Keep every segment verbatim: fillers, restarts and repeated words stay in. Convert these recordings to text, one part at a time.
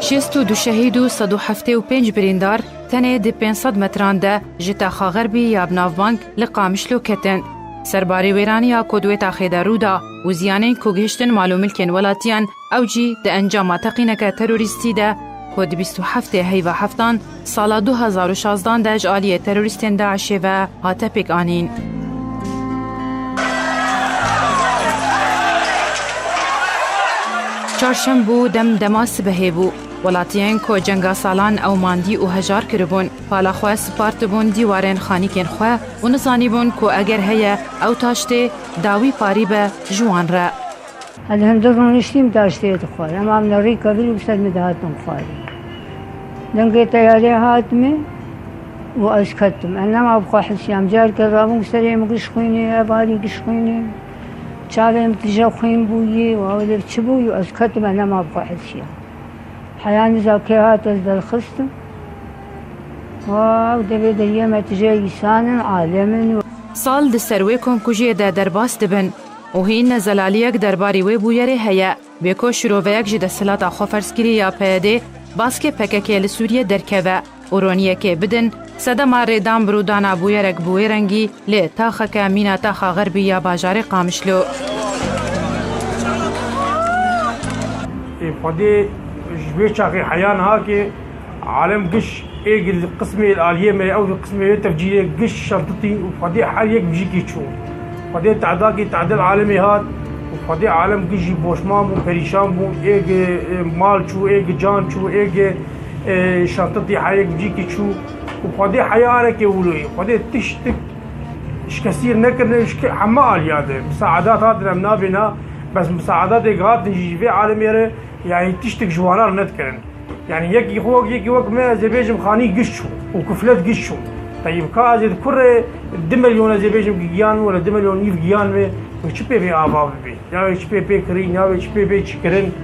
Şêst û du şehîd û sed û heftê û pênc birîndar tenê di pênc sed metran de ji taxa xerbî ya bi navbang li Qamişlo ketin. Serbarî wêraniya ku di wê taxê de rû da û ziyanên ku gihiştin mal û milkên welatiyan, ew jî di encama teqîneke terorîstî de ku di bîst û heftê heyva heftan sala du hezar û şazdan de ji aliyê terorîstên DAIŞê ve hate pêkanîn. Çarşembû dem dema sibehê bû. Welatiyên ku cenga salan ew mandî û hejar kiribûn, pala xwe spartibûn dîwarên xanîkên xwe û nizanîbûn ku eger heye ew taştê dawî parî be ji wan re. Ez li hundir rûniştîm taştê dixwar. Em amne rî kevir û ser min dihatin xwarê. Dengê teyarê hat min û ez ketim. Ez nema bi xwe hesiyam. Careke rabûm serê min giş xwînê, evarî giş xwînê. Çavê min tije xwîn bûyî û ew çi bûyî û ez ketim, ez nema bi xwe hesiyam. Heya niza kê hat ez derxistim. Wow, devê deriyê me tije îsan in, alem in. Sal di ser wê komkujiyê de derbas dibin û hîn ne zelaliyek derbarî wê bûyerê heye. Bê ku şiroveyek ji desthilata xweferzkirî ya P Y D'ê baskê P K K'ê li Sûriyê derkeve û roniyekê bidin, sedema rêdan bi rûdana bûyerek bi wê rengî li taxeke mîna taxa xerbî ya bajarê Qamişlo. Ê Xwedê ji wê çaxê heya niha ke alem giş ê qismê li aliyê me, ew qismê wê tevcîrê giş şentitî û Xwedê her yek bi cîkî çû. Xwedê tehdakî tehdil alemê hat û Xwedê alem giş jî boşman bû, perîşan bû, ê gi, e, mal çû, ê gi can çû, ê gi, e, şentitî her yek bi cîkî çû û Xwedê heya anekê wilo ye. Xwedê tiştik şikestî nekirine, ji heme aliya de. Misaedat hatin em nabêna, bes misaedatê hatin jî ji vê alemê re, yanî tiştik ji wana re nedikirin. Yanî yekî xwe wek, yekî wek me, ez ê bêjim xanî giş çû û kuflet giş çû. Teyîb ka ez ê di kurê du milyon ez ê bêjim giyan were du milyon nîv giyan me, wê çi pê bê ava bibê? Ya wê çi pê pê kirî, ya wê çi pê bê çi kirin?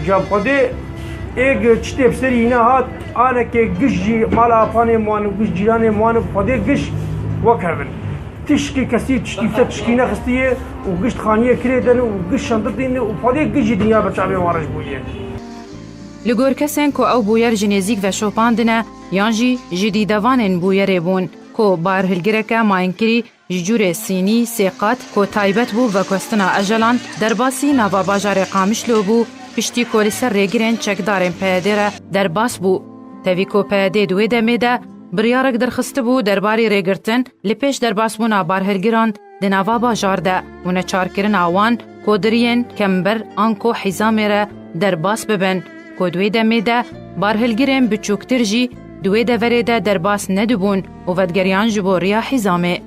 Îca Xwedê ê gi çi tê bi serî hîna hat, aneke giş jî mala apanê wan û giş cîranê wan û Xwedê giş wek hev in. Tişkî kesî tişkî ser tişkî nexistiye û giş xaniyê kirê dene û giş şanditîne û Xwedê giş jî dinya ber çavê wan re ji bûye. Li gor kesên ku ew bûyer ji nêzîk ve şopandine yan jî ji dîdevanên bûyerê bûn ku barhilgireke mayînkirî ji cûrê sînî sê qat ku taybet bû veguhestina ejelan derbasî nava bajarê Qamişlo bû, piştî ku li ser rêgirên çekdarên P Y D'ê re derbas bû. Tevî ku P Y D'ê di wê demê de biryarek derxistibû derbarî rêgirtin li pêş derbasbûna barhilgiran di nava bajar de û neçarkirina wan ku di riyên kember anko hîzamê re derbas bibin, ku di wê demê de barhilgirên biçûktir jî di wê deverê de derbas nedibûn û vedigeriyan ji bo riya hîzamê.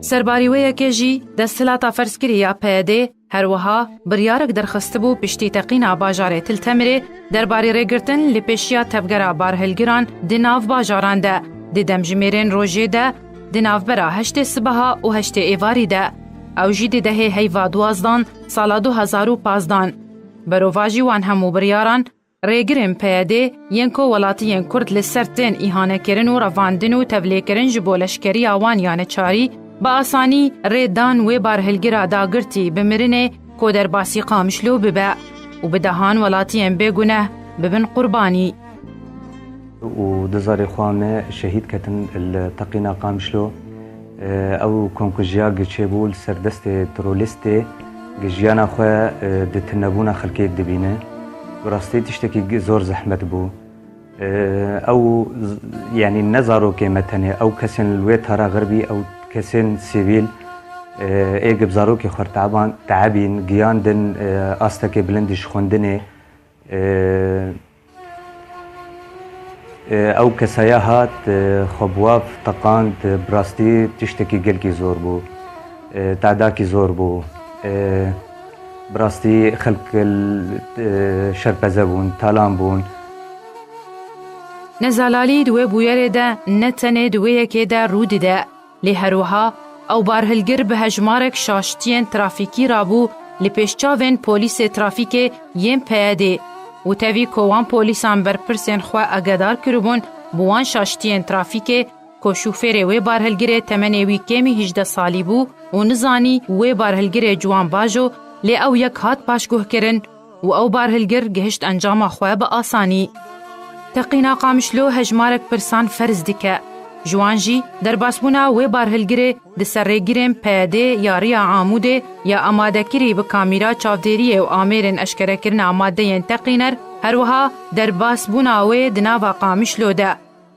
Serbarî wê yekê jî desthilata ferzkirî ya P Y D'ê her wiha biryarek derxistibû piştî teqîna bajarê Til Temirê derbarî rêgirtin li pêşiya tevgera barhilgiran di nav bajaran de, di demjimêrên rojê de, di navbera heştê sibeha û heştê êvarî de. Ew jî di dehê heyva duwazdan sala du hezar û pazdan. Berovajî wan hemû biryaran, rêgirên P Y D'ê yên ku welatiyên Kurd li ser tên îhanekirin û revandin û tevlêkirin ji bo leşkeriya wan ya neçarî, bi asanî rê dan wê barhilgira dagirtî bi mirinê ku derbasî Qamişlo bibe û bi dehan welatiyên bêguneh bibin qurbanî. Û du zarê xwe me şehîd ketin li teqîna Qamişlo. Ew komkujiya gi çêbû li ser destê terorîstê, gi jiyana xwe, e, di tunebûna xelkê dibîne. Bi rastî tiştekî gi-, zor zehmet bû. E, ew z-, yanî ne zarokê me tenê, ew kesên li wê tara xerbî, ew kesên sivîl, e, ê gi bi zarokê xwe teban-, teebîn, giyandin, e, astekê bilind ji xwendinê. E, E, ew kesaya hat, e, xwe bi wav teqand, e, bi rastî tiştekî gelkî zor bû. E, tadakî zor bû. E, bi rastî xelk, e, şerpeze bûn, talan bûn. Nezalalî di wê bûyerê de ne tenê di wê yekê de rû dide. Lê her wiha ew barhilgir bi hejmarek şaştiyên trafîkî rabû li pêş çavên polîsê trafîkê yên P Y D'ê û tevî ku wan polîsan berpirsên xwe agedar kiribûn bi wan şaştiyên trafîkê ku şofêrê wê barhilgirê temenê wî kêmî hejdeh salî bû û nizanî wê barhilgirê ciwanbajo, lê ew yek hat paşguhkirin û ew barhilgir gihişt encama xwe bi asanî. Teqîna Qamişlo hejmarek pirsan ferz dike. Ji wan jî derbasbûna wê barhilgirê di ser rêgirên P Y D ya Riya Amûdê ya amadekirî bi kamîra çavdêriyê û amêrên eşkerekirina madeyên teqîner, her wiha derbasbûna wê di nava Qamişlo de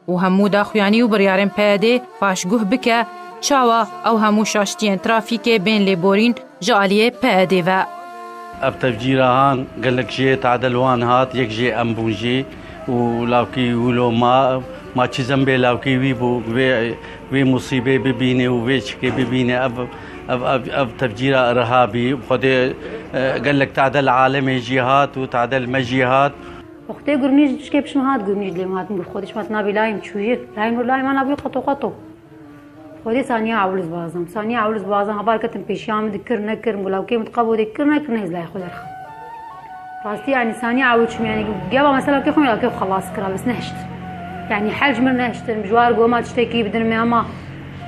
û hemû daxuyanî û biryarên P Y D paşguh bike, çawa ew hemû şaştiyên trafîkê bên lêborîn ji aliyê P Y D ve. Ev tevcîra han gelek jê tadel wan hat, yek jê em bûn jî û lawkî wilo ma, ma çi zembê lawkî wî bû, vê, vê musîbê bibîne û vê çikê bibîne, ev, ev, ev, ev tevcîra riha bî. Xwedê, e, gelek tadel alemê jî hat û tadel me jî hat. Xwedê gurnî ji tişkê pişt min hat, gurnî ji lê min hat, min got, "Xwedê şima nabê layê min çûyir." Layê min, layê min nabî qeto qeto. Xwedê saniya ewil dibazam. Saniya ewil dibazam, heval ketim pêşiya min dikir, nekir, min got, "Lawkê min diqebo dê kir, nekir, nehêz layê xwe derxim." Rastî, yanî saniya ewil çûm, yanî geva mesela lawkê xwe, lawkê xwe xelas kira, bes nehişt. Yanî hel ji min nehiştin, ji war got, "Ema tiştekî bidin me, ema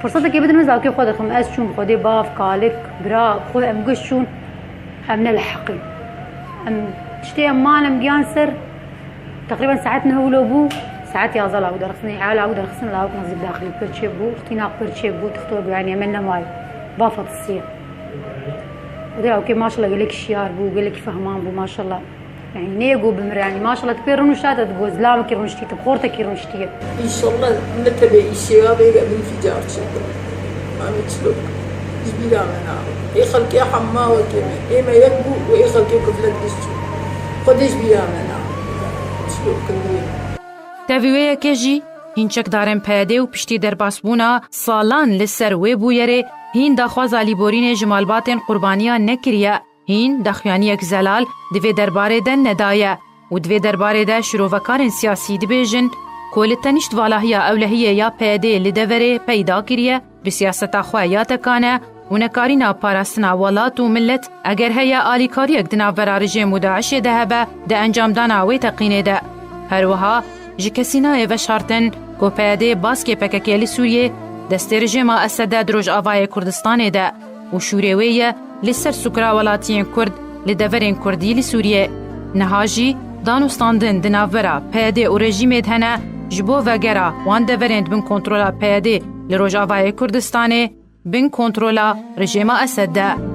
firsetekê bidin me, ez lawkê xwe derxim." Ez çûm, Xwedê bav, kalik, bira, xwe em giş çûn. Em ne li heqî. Em tiştê em man em giyan ser. Teqrîben saet neh wilo bû. Saet yazda law derxistin. Ew law derxistin, lawik nezîk daxilî pir çê bû. Xtîna pir çê bû. Tixtor bû, yanî em ne mayî. Bafa tisiye. Û de lawkê maşallah gelekî şiyar bû, gelekî fehman bû maşallah. Yanî neyê got bimire, yanî maşallah tu pê rûnişta te digot, zilamekî rûniştî, tu xortekî rûniştî ye. Înşallah ne tebê îşê ya bêge min ficar çêkim. Em ê çilo bikin. Ji bîra me nabe. Ê xelkê hemma wekê me. Ê me yek bû û ê xelkê kiflet giş çû. Xwedê ji bîra me nabe. Çilo bikin diyê. Tevî wê yekê jî hîn çekdarên P Y D û piştî derbasbûna salan li ser wê bûyerê hîn daxwaza lîborînê ji malbatên qurbaniyan nekiriye. Hîn daxuyaniyek zelal di vê derbarê de nedaye û di vê derbarê de şirovekarên siyasî dibêjin ku li tenişt valahiya ewlehiyê ya P Y D li deverê peyda kiriye, bi siyaseta xwe ya tekane û nekarîna parastina welat û milet, eger heye alîkariyek di navbera rijêm û DAIŞê de hebe di encamdana wê teqînê de. Her wiha ji kesî nayê veşartin ku P Y D baskê P K K li Sûriyê destê rijêma Esed e di Rojavayê Kurdistanê de. û şûrê wê ye li ser sukra welatiyên Kurd li deverên Kurdî li Sûriyê. Niha jî danûstandin di navbera P Y D û rejîmê de hene ji bo vegera wan deverên di bin kontrola P Y D li Rojavayê Kurdistanê bin kontrola rejêma Esed de.